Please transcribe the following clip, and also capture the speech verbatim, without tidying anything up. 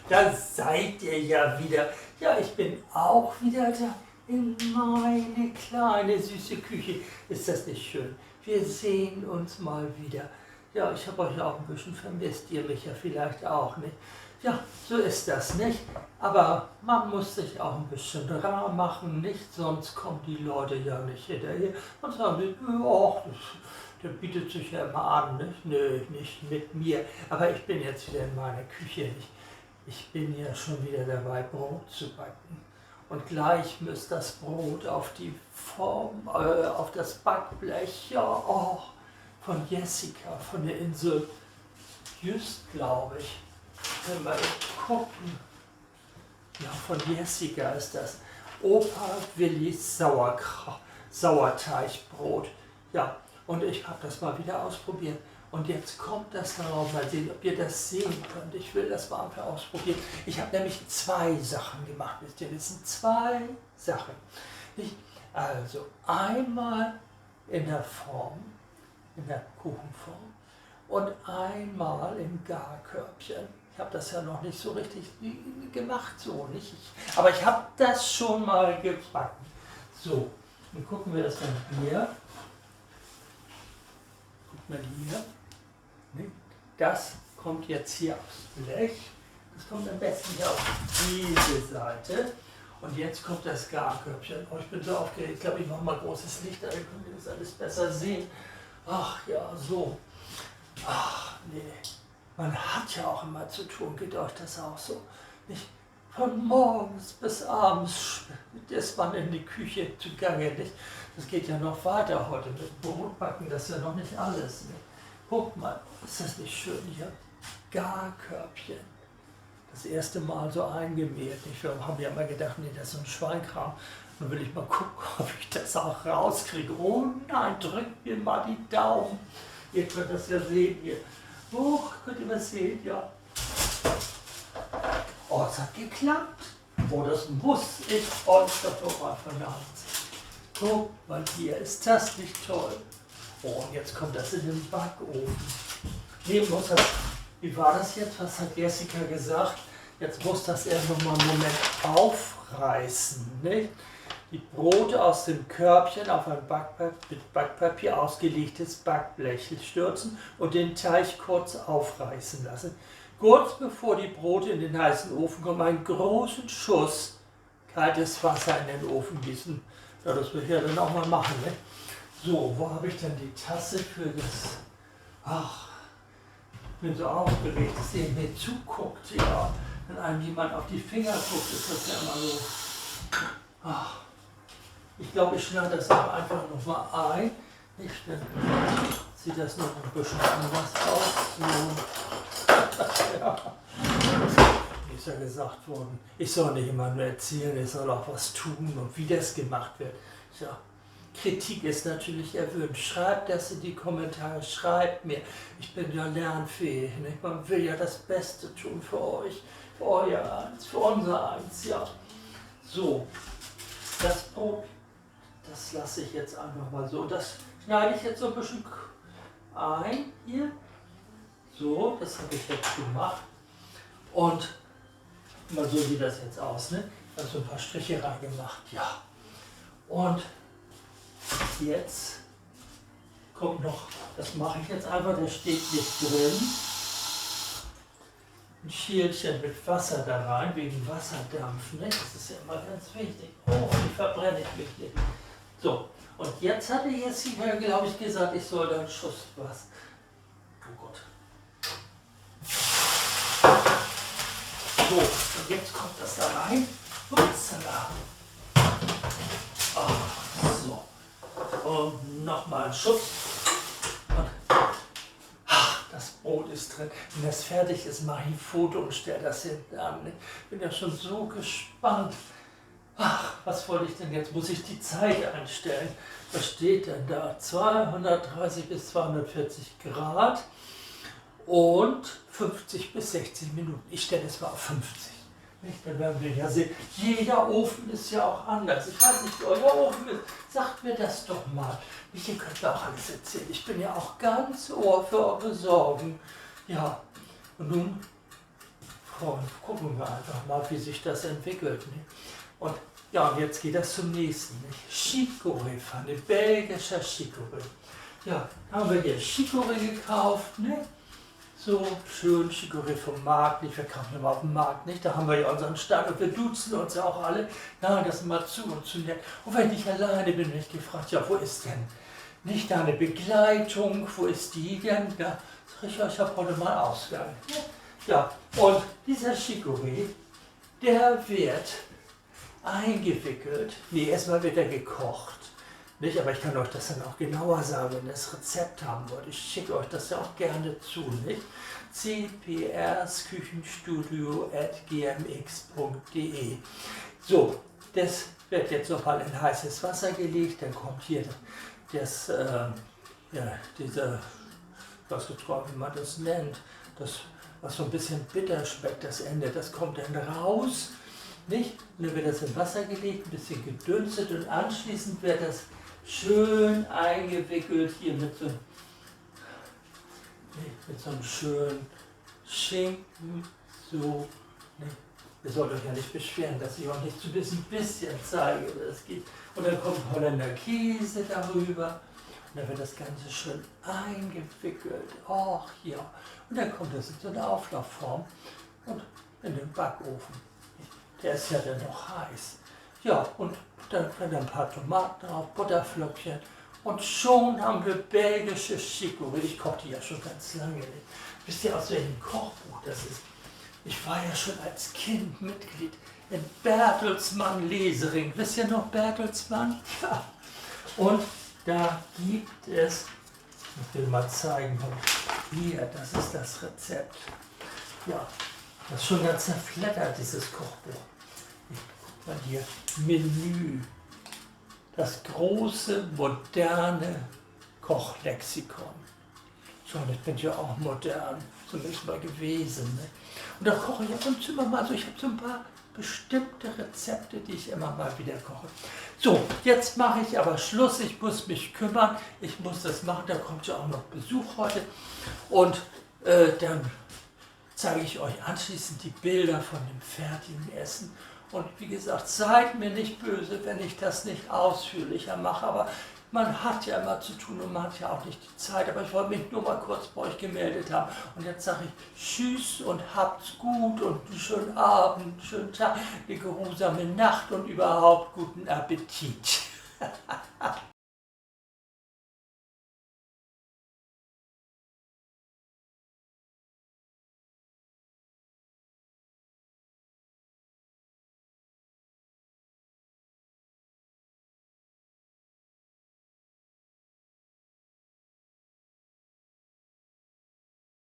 Da seid ihr ja wieder. Ja, ich bin auch wieder da in meine kleine süße Küche. Ist das nicht schön? Wir sehen uns mal wieder. Ja, ich habe euch auch ein bisschen vermisst, ihr mich ja vielleicht auch, nicht? Ja, so ist das, nicht? Aber man muss sich auch ein bisschen rar machen, nicht? Sonst kommen die Leute ja nicht hinterher und sagen, ach, das, der bietet sich ja immer an, nicht? Nö, nicht mit mir. Aber ich bin jetzt wieder in meiner Küche, nicht? Ich bin ja schon wieder dabei, Brot zu backen. Und gleich muss das Brot auf die Form, äh, auf das Backblech. Ja, oh, von Jessica, von der Insel Jüst, glaube ich. Können wir eben gucken. Ja, von Jessica ist das. Opa Willis Sauerkra-, Sauerteigbrot. Ja, und ich habe das mal wieder ausprobiert. Und jetzt kommt das darauf, mal sehen, ob ihr das sehen könnt. Ich will das mal einfach ausprobieren. Ich habe nämlich zwei Sachen gemacht, wisst ihr, das sind zwei Sachen. Nicht? Also einmal in der Form, in der Kuchenform und einmal im Garkörbchen. Ich habe das ja noch nicht so richtig gemacht, so nicht. Ich, aber ich habe das schon mal gebacken. So, dann gucken wir das mal hier. Guckt mal hier. Ne? Das kommt jetzt hier aufs Blech. Das kommt am besten hier auf diese Seite. Und jetzt kommt das Garkörbchen. Oh, ich bin so aufgeregt. Ich glaube, ich mache mal großes Licht an, dann könnt ihr das alles besser sehen. Ach ja, so. Ach, nee. Man hat ja auch immer zu tun. Geht euch das auch so? Nicht? Von morgens bis abends ist man in die Küche zugange, nicht? Das geht ja noch weiter heute mit Brotbacken, das ist ja noch nicht alles, nicht? Guckt mal, ist das nicht schön hier? Garkörbchen. Das erste Mal so eingemehrt, nicht? Wir haben ja immer gedacht, nee, das ist so ein Schweinkram. Nun will ich mal gucken, ob ich das auch rauskriege. Oh nein, drückt mir mal die Daumen. Ihr könnt das ja sehen hier. Huch, könnt ihr was sehen? Ja. Oh, es hat geklappt. Oh, das muss ich euch doch noch mal verraten. Guck mal hier, ist das nicht toll? Oh, und jetzt kommt das in den Backofen. Hier muss das, wie war das jetzt? Was hat Jessica gesagt? Jetzt muss das erst noch mal einen Moment aufreißen, nicht? Die Brote aus dem Körbchen auf ein Backpa-, mit Backpapier ausgelegtes Backblech stürzen und den Teig kurz aufreißen lassen. Kurz bevor die Brote in den heißen Ofen kommen, einen großen Schuss kaltes Wasser in den Ofen gießen. Ja, das will ich ja dann auch mal machen, ne? So, wo habe ich denn die Tasse für das? Ach, bin so aufgeregt, dass ihr mir zuguckt, ja. Wenn einem jemand auf die Finger guckt, ist das ja immer so. Ach, ich glaube, ich schneide das auch einfach noch mal ein. Ich, dann sieht das noch ein bisschen anders aus. So. Ja. Mir ist ja gesagt worden, ich soll nicht immer nur erzählen, ich soll auch was tun und wie das gemacht wird. Ja. Kritik ist natürlich erwünscht. Schreibt das in die Kommentare, schreibt mir. Ich bin ja lernfähig, nicht? Man will ja das Beste tun für euch, für euer eins, für unser eins, ja. So, das Brot, das lasse ich jetzt einfach mal so. Und das schneide ich jetzt so ein bisschen ein hier. So, das habe ich jetzt gemacht. Und mal so sieht das jetzt aus, ne? Also ein paar Striche reingemacht, ja. Und jetzt kommt noch, das mache ich jetzt einfach, der steht nicht drin. Ein Schälchen mit Wasser da rein, wegen Wasserdampf, ne? Das ist ja immer ganz wichtig. Oh, wie verbrenne ich mich nicht. So, und jetzt hatte Jessica, glaube ich, gesagt, ich soll da einen Schuss was. Oh Gott. So, und jetzt kommt das da rein. Upsala. Ah, so. Und nochmal einen Schutz. Und, ach, das Brot ist drin. Wenn das fertig ist, mache ich ein Foto und stelle das hinten an. Ich bin ja schon so gespannt. Ach, was wollte ich denn jetzt? Muss ich die Zeit einstellen? Was steht denn da? Zweihundertdreißig bis zweihundertvierzig Grad und fünfzig bis sechzig Minuten. Ich stelle es mal auf fünfzig. Nicht? Dann werden wir ja sehen. Jeder Ofen ist ja auch anders. Ich weiß nicht, wie euer Ofen ist. Sagt mir das doch mal. Ihr könnt mir auch alles erzählen. Ich bin ja auch ganz Ohr für eure Sorgen. Ja, und nun Und gucken wir einfach mal, wie sich das entwickelt, ne? Und ja, und jetzt geht das zum nächsten, ne? Chicorée-Pfanne, belgischer Chicorée. Ja, haben wir hier Chicorée gekauft, ne? So, schön Chicorée vom Markt, nicht? Wir kaufen immer auf dem Markt, nicht? Da haben wir ja unseren Stand und wir duzen uns ja auch alle. Na, das ist immer zu und zu nett. Und wenn ich alleine bin, bin ich gefragt, ja, wo ist denn nicht da eine Begleitung? Wo ist die denn? Da sag ich, ja, ich habe heute mal Ausgang. Ja, und dieser Chicorée, der wird eingewickelt. Nee, erstmal wird er gekocht. Nicht? Aber ich kann euch das dann auch genauer sagen, wenn ihr das Rezept haben wollt. Ich schicke euch das ja auch gerne zu, nicht? C P S Küchenstudio at G M X Punkt D E. So, das wird jetzt nochmal in heißes Wasser gelegt. Dann kommt hier das, äh, ja, diese, ich weiß jetzt gar nicht, wie man das nennt, das, was so ein bisschen bitter schmeckt, das Ende, das kommt dann raus, nicht? Und dann wird das in Wasser gelegt, ein bisschen gedünstet und anschließend wird das schön eingewickelt hier mit so, mit so einem schönen Schinken, so, ne? Ihr sollt euch ja nicht beschweren, dass ich euch nicht zumindest ein bisschen zeige, wie das geht. Und dann kommt Holländer Käse darüber. Und dann wird das Ganze schön eingewickelt. Och ja. Und dann kommt das in so eine Auflaufform und in den Backofen. Der ist ja dann noch heiß. Ja, und dann können ein paar Tomaten drauf, Butterflocken. Und schon haben wir belgische Chicorée. Ich koche die ja schon ganz lange nicht. Wisst ihr, aus welchem Kochbuch das ist? Ich war ja schon als Kind Mitglied im Bertelsmann Lesering. Wisst ihr noch Bertelsmann? Ja. Und da gibt es, ich will mal zeigen, hier, das ist das Rezept. Ja, das ist schon ganz zerfleddert, dieses Kochbuch. Guck mal hier, Menü. Das große, moderne Kochlexikon. So, und ich bin ja auch modern, zumindest mal gewesen. Ne? Und da koche ich ab und zu immer mal so, ich habe so ein paar bestimmte Rezepte, die ich immer mal wieder koche. So, jetzt mache ich aber Schluss, ich muss mich kümmern, ich muss das machen, da kommt ja auch noch Besuch heute. Und äh, dann zeige ich euch anschließend die Bilder von dem fertigen Essen. Und wie gesagt, seid mir nicht böse, wenn ich das nicht ausführlicher mache, aber man hat ja immer zu tun und man hat ja auch nicht die Zeit. Aber ich wollte mich nur mal kurz bei euch gemeldet haben. Und jetzt sage ich Tschüss und habt's gut und einen schönen Abend, einen schönen Tag, eine geruhsame Nacht und überhaupt guten Appetit.